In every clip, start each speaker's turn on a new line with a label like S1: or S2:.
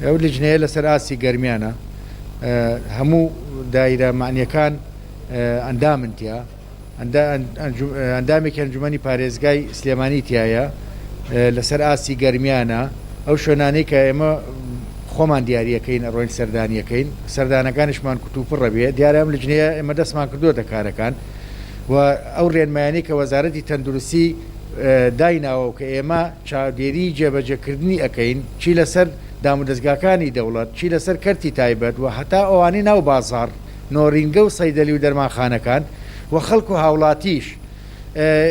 S1: ئەو لیژنەیە لەسەر ئاستی گەرمیانە، هەموو دایرە مەعنیەکان ئەندامن تیا، ئەندامێکی ئەنجومەنی پارێزگای سلێمانی تیایە، لەسەر ئاستی گەرمیانە، ئەو شوێنانەی کە ئێمە خۆمان دیاریەکەین ئەڕۆین سەردانیەکەین، سەردانەکانیشمان کوتوپڕە بێ، دیارە ئەم لیژنەیە ئێمە دەستمان کردووەتە کارەکان و ئەو رێنمایانەی کە وەزارەتی تەندروستی دایناوە و کە ئێمە چاودێریی جێبەجێکردنی ئەکەین چی لەسەر دامودەزگاکانی دەوڵەت، چی لەسەر کەرتی تایبەت و هەتا ئەوانەی ناو بازاڕ، نۆرینگە و سەیدەلی و دەرمانخانەکان و خەڵک و هاوڵاتیش.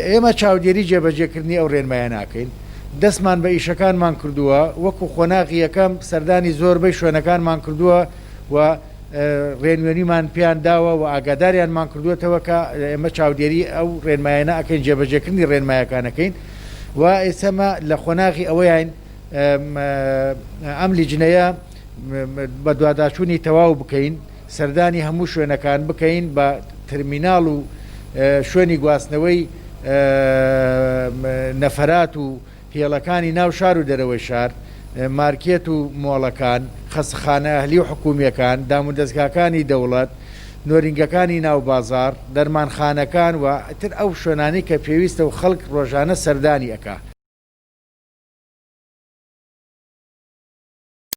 S1: ئێمە چاودێری جێبەجێکردنی ئەو رێنمایانە ئەکەین. دەستمان بە ئیشەکانمان کردووە، وەکو قۆناغی یەکەم سەردانی زۆربەی شوێنەکانمان کردووە و رێنوێنیمان پێیان داوە و ئاگاداریانمان کردووەتەوە کە ئێمە چاودێری ئەو رێنمایانە ئەکەین، جێبەجێکردنی رێنمایەکان ئەکەین و ئێستە لە قۆناغی ئەوەیاین ئەم لیجنەیە بەدواداچوونی تەواو بکەین، سەردانی هەموو شوێنەکان بکەین بە ترمیناڵ و شوێنی گواستنەوەی نەفەرات و هێڵەکانی ناو شار و دەرەوەی شار، مارکێت و مۆڵەکان، خەستەخانە ئەهلی و حکوومییەکان، دامودەزگاکانی دەوڵەت، نۆرینگەکانی ناو بازاڕ، دەرمانخانەکان و تر ئەو شوێنانەی کە پێویستە و خەڵک ڕۆژانە سەردانی ئەکا.